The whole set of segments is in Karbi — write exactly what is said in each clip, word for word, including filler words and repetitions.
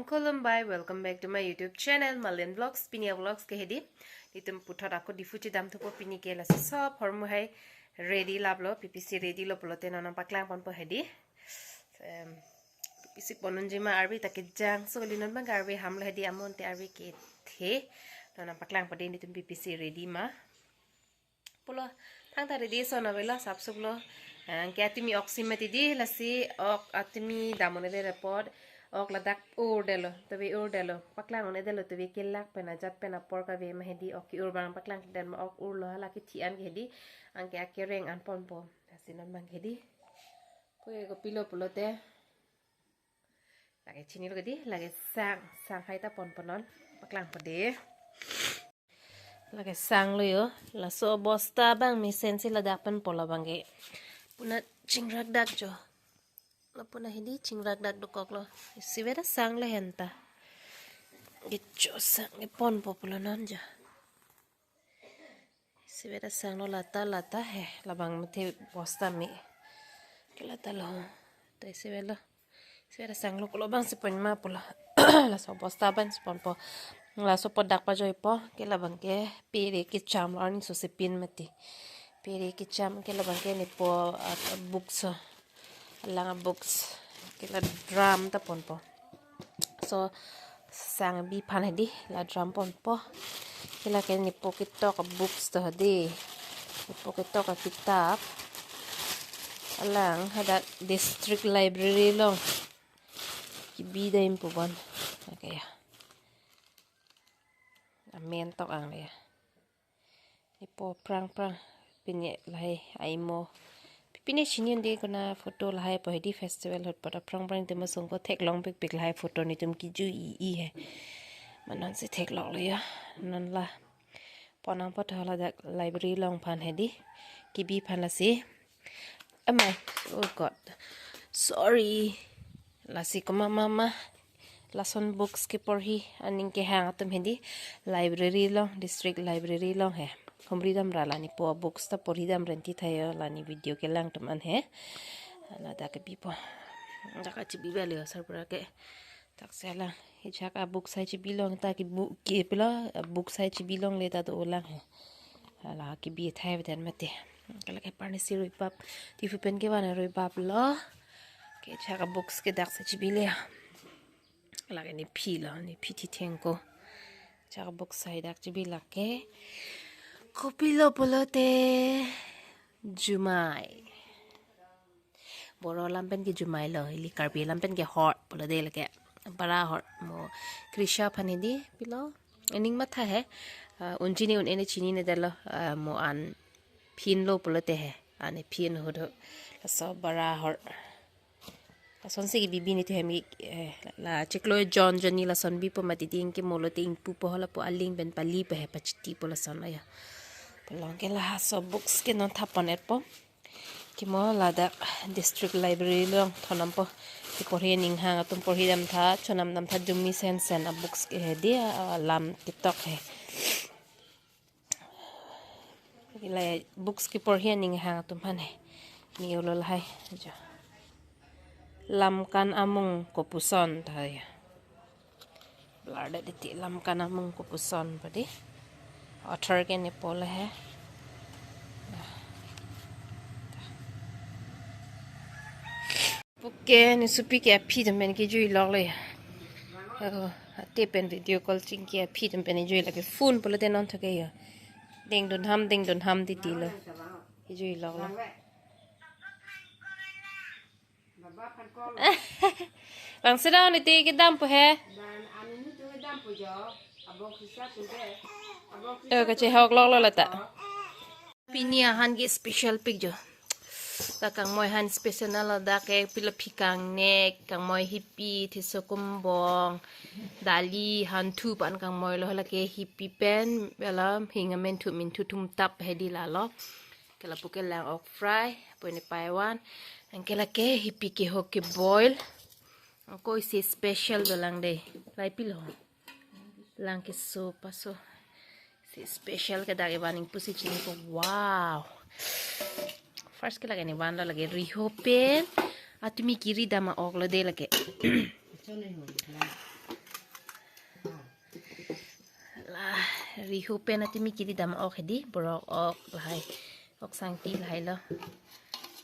Khulumbai, welcome back to my YouTube channel, Malin Vlogs. Pini a-vlogs ke hedi. Netum puthot ako Diphu chedam thupo pini ke, lasi sob hormu hai ready laplo, P P C ready lo pulote non nangpaklang ponpo hedi. Em, P P C pon unji ma arve ta kejang, so kali non bang arve hamlo hedi, amonte arve kethe. Non nangpaklang po dei netum P P C ready ma pulo. Thangta ready ason avelo, sapsuklo. Anke atimi ok si mati dei, lasi ok atimi dam un-edet apot, ok ladak urdetlo, tove urdetlo. Paklang un-edetlo, tove kelak pen ajat pen apor kave ma hedi, ok ke-ur abang paklang den ma ok urlo, hala kethi an ke hedi. Anke akereng an ponpo. Lasi non bang hedi. Ko ye kopilo pulote, lake chinilo ke dei, lake sang, sang hai ta ponpo non. Paklang po dei. Lake sanglo jo, laso bosta abang mesen si ladak pen polo abang ke. Puna chingrakdak jo. La puna hedi chingrakdak dokoklo. Isivet asanglo henta. Kecho sang ke ponpo pulo non jo. Isivet asanglo, lata lata he, labang mate bosta me. Ke lata lo. Ta isivetlo. Isivet asanglo pulo abang si pon ma pulo. Laso bosta abang si ponpo. Laso po dak pajoipo. Ke labang ke pere kecham lo, arni so si pin mati. Pere kecham ke labang ke nepo, ah, books so. Alang a-books. Ke la drum ta ponpo. So sang bi aphan hedi, la drum ponpo. Ke lake nepo ketok a-books to hedi. Nepo ketok akitap. Alang hadak district library along kebi dam pu bon. Okay, ya. Amen tok ang le ya. Nepo aphrang aphrang. Pine lahai aimo. Pine chini un-e kona photo lahai po hedi, festival ahut pada aphrang aphrang tema songko theklong pikpik lahai photo netum kejui i he. Ma non si theklonglo ya. Non la pon nangpo tho, ladak library along aphan hedi. Kebi aphan lasi. Amai. Oh God. Sorry. Lasi komat mama. Lason books keporhi aning kehang atum hedi, library along, district library along he. Humri damra la nepo books ta porhi dam renti thayo, la ne video kelang atum an he. Ladak kebipo. Dak kachibi bale asar pura ke. Taksi alang. Ijak a-books hai chibi long ta kebu ke pilo, a-books hai chibi longle ta dolang he. La kebi thai beten mate. Ke lake parnisi ruipap. Diphu pen kevan ruipap lo. Ke ijak a-books ke dak si chibi le ya. Lake nephi lo, nephi thithengko. Ijak a-books hai dak chibi lake. Kopilo pulote jumai. Boro alam pen ke jumai lo, ili Karbi alam pen ke hor pulo dei lake. Bara hor mo Krisha aphan hedi pilo. Ening matha he. Ah, un chini un-e ne chininedetlo. Ah, mo an phin lo pulote he. An phin ahut ho. Laso bara hor. Lason si kebibi netum hem, eh, la chiklo jon jonni lason bipo mati dei, anke mo lote ingpupo, halapu aling pen palipo he, pachitipo lason ayo. Pulo anke laso books ke non thap pon-etpo. Ke mo ladak district library along thon dampo. Keporhi aning hang atum porhi damtha, chonam damtha, jumi sensen a-books ke hedi, alam ketok he. Lahai books keporhi aning hang atum aphan he. Ni ulo lahai jo. Lamkan Amung Kopuson ta ya. Blardet titi, Lamkan Amung Kopuson pu dei. Author ke nepo lahai. Puke nesopi ke aphi atum pen kejui loklo ya. Oh, ate pen video call chingki aphi atum pen kejui, lake phone pulote non thoke ya. Ding dun ham, ding dun ham titi lo. Kejui loklo. Bang sida ni ti kedam pu he. Eh, kachehok loklo lata. Pini ahan ke special pik jo. Ta kangmoi ahan special na ladak ke pilo, phi kangnek, kangmoi hipi, thiso kumbong, dali, hanthu pu an kangmoi lo, lake hipi pen, alam hing amen thu min thu thum tap hedi lalo. Ke lapu kelang ok fry, pu ne paiwan. Anke lake hipi kehok ke boil. Ako isi special dolang dei. Lahai pilo. Lang keso paso. Si special ke dak evan ingpu si chinipo. Wow. First ke lake nevan lo, lake riho pen. Atumi kiri dam a-ok lo dei lake. Ah, riho pen atimi kiri dam ok hedi, borok ok lahai. Ok sangti lahai lo.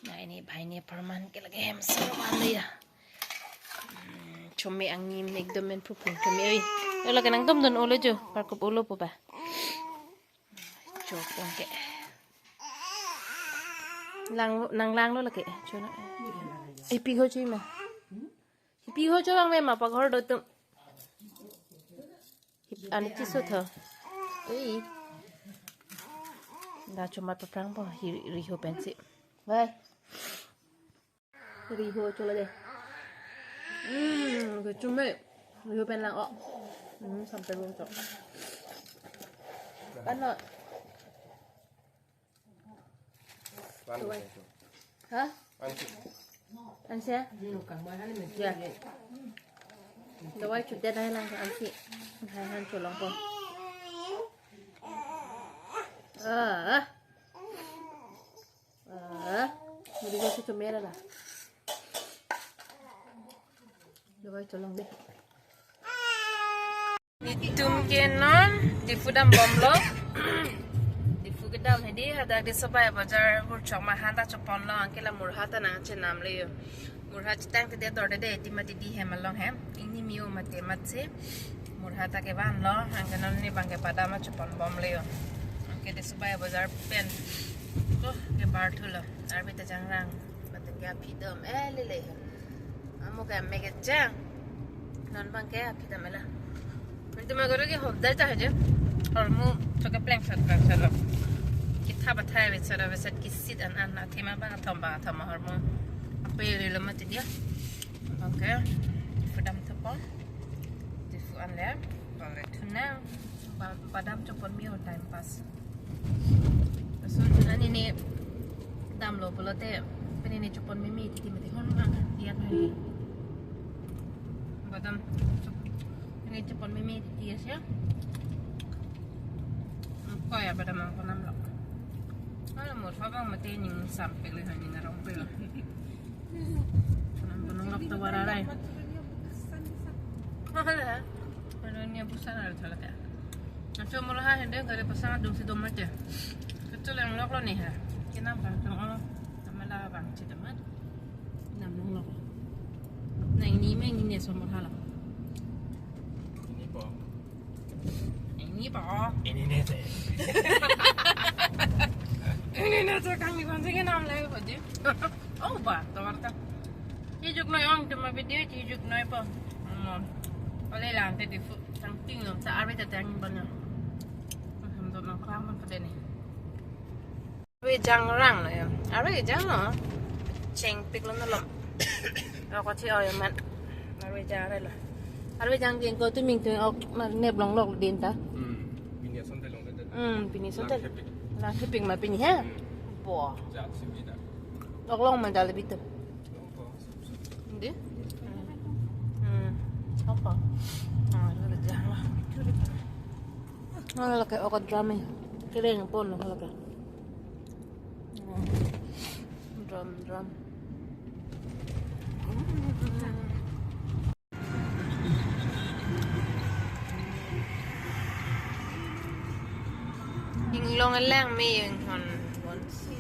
Nah, ini bhai ni aparman ke lagi hem seru malu ya. Hmm, chome angin ekdom men phupung chome oi. Yo lagi nangtum dun olo jo, parkup olo po ba. Chok pon ke. Lang, nang lang lo lagi. Chona. Ipi ho chui ma. Ipi ho cho bang me ma paghor do tum. Hip-, ani chiso tho. Ei. Da chomat paprang po hi riho pensi. Bye. Riho chola de. Hmm, ke chume. Riho pen lang o. Hmm, sampai bong chok. Kan lo. Hah? Ansi. Ansi ya? Ya. Dawai chudet hai lang ansi. Hai han cholong po. Ah. Ah. Mudi ko chume la. Dawai cholong de. Netum ke non Diphu dambom lo. Diphu kedam hedi, hadak Disobai Bazar burchok ma han ta chopon lo, anke la murha ta nangchenam le yo. Murha chetang te de dor de de, ti mati di hem along hem. Ingni mio mate matsi. Murha ta kevan lo, anke non ne bang ke padam ma chopon bom le yo. Anke Disobai Bazar pen. Ko ke bar thu lo. Arbi ta jangrang. Mate ke aphi dam. Eh, le le. Amo ke mek jang. Non bang ke aphi dam la. Netum agoro ke hobdar ta haje. Hormu choke pleng sat pleng sat lo. Kitha bathai bet sat bet sat kisit an an athema bang athom bang athom hormu. Ape ri lo mati dia. Bang ke Diphu dam thapo. Diphu an le. Bang le thuna. Ba-, padam chopon mio time pass. So, ani ne damlo pulote, pini ne chopon mimi titi mati hon ma, dia kali. Padam chop-, pini chopon mimi titi ya siya. Ko ya padam ang panam lo. Kalau mau coba mati ning sampai lihat ning arong pil. Penang penang lok tawar arai. Mahal ya? Penang niya busan ada salah ya. Nacho mula ha hende gari pasang adung si dom aja. Kecil yang lok lo nih ha. Kinam bang dong oh. Amala bang si teman. Nam nong lok. Nah ini mah ini nih somor halak. Ini po. Ini po. Ini nih sih. Ini nih sih kang di konsen nam lagi po ji. Oh ba, tawar ta. Chijuk noi ong tema video chijuk noi po. Hmm. Oleh lang te Diphu tang ting nom sa arbe ta tang bana. Ham to nang klang man pade ni. Arbe jangrang lo ya. Arbe jang lo. Chengpik lo nalom. Ako chi oyo man. Arbe jang re lo. Arbe jang jeng ko tu ming tu ok mar nep long lok din ta. Hmm. Pini ason te long te. Hmm, pini ason te. Lang hepik. Lang hepik ma pini ha. Hmm. Bo. Jat si bida. Ok long ma jale bitu. Long ko. Di? Hmm. Apa? Ah, ada jang lah. Hala ke ok drum eh. Kereng pon hala ke. Hmm. Drum, drum. Inglong alang me inghon bonsi.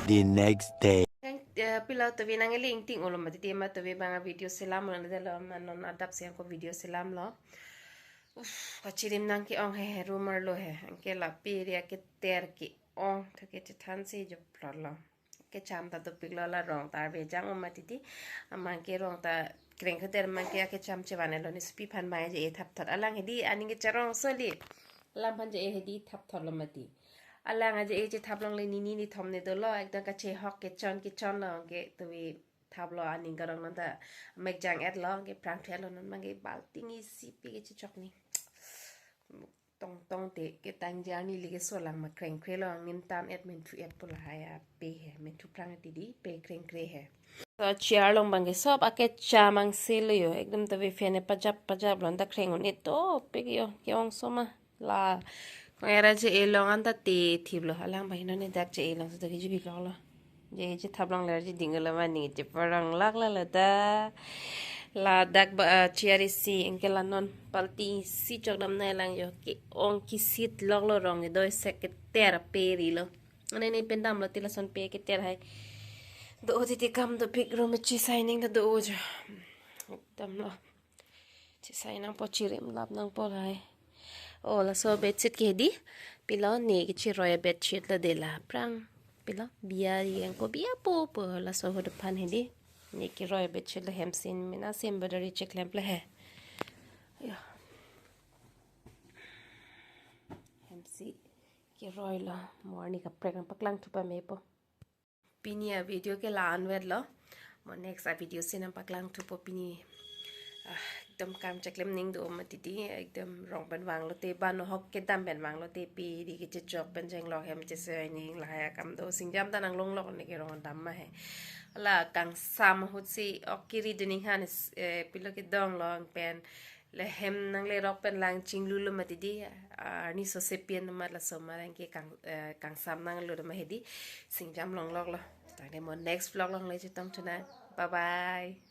The next day. Yang, eh, pilo tobi nang eling ting ulo mati dia ma tobi bang video selam lo nang dalo ma non adap siang ko video selam lo. Uf, kachirim nang ke-ong he, he rumor lo he. Anke la piri aketer ke-ong, tho ke chethan si jo plot lo. Kecham ta dopik lo la rong ta arbe jang oma titi. Amang ke rong ta kreng keder mang ke akecham chevan lo ni supi phan mai je e thap thot. Alang hedi aning ke charong soli. Alang phan je e hedi thap thot lo mati. Alang aje e chethap longle nini nithom ne dolo, ekdom kachehok kechon kechon lo ke tobi thap lo aning karong non ta mek jang et lo ke prang thu et lo non mang ke balting isi pi ke chechok ni. Tong tong te ke tang jar ni leke solang ma kreng kre lo angin tan et men thu et pula haya pe he men thu prang ti di pe kreng kre he. So chair long bang ke sop akecham angse lo yo ekdom ta ve fan e pajap pajap lo ta kreng un et to pe ke yo ke-ong so ma la. Kong era je e long an ta te thip lo alang bai non ne dak je e long so ta ke jubi lo lo. Je chethap longleji ding lo mane, cheparong lak la la ta. Ladak ba, ah, chair isi, anke la non palti isi chokdam nai lang jo. Ke-ong kisit lok lo, rong kedo sek keter pe ri lo. Ane ne pen damlo, ti lason pe keter hai. Do titi kam dopik, room chesai nang ta do jo. Damlo. Chesai nangpo, chirim lap nangpo lahai. O, laso bedsheet ke hedi. Pilo, ne kechiroi bedsheet lo de la prang. Pilo, biya ri angko biya po po laso ho depan hedi. Ne keroi bedsheet lo, hem sin mena sim badari cheklem ple he. Yo. Hem si keroi lo, mo arni kaprek nangpaklang thupa mepo. Pini a video ke la-an vet lo. Mo next a video si nangpaklang thupo pini. Ah, ekdom kam cheklem ning do mati di, ekdom rong pen vanglo te, ba nohok kedam pen vanglo te, pe di kechechok pen chenglok hem chesai nang lahai akam do. Singjam ta nanglong lok ne kerong dam ma he. La kangsam ahut si ok kiri de ning han, eh, pilo kedong lo pen le hem nanglerok pen lang chinglu lo mati di, ah, arni sose pian mat laso ma rang ke kang, eh, kangsam nanglo ma hedi. Singjam long lok lo. Tangte mo next vlog along le chetong thu nang. Bye bye.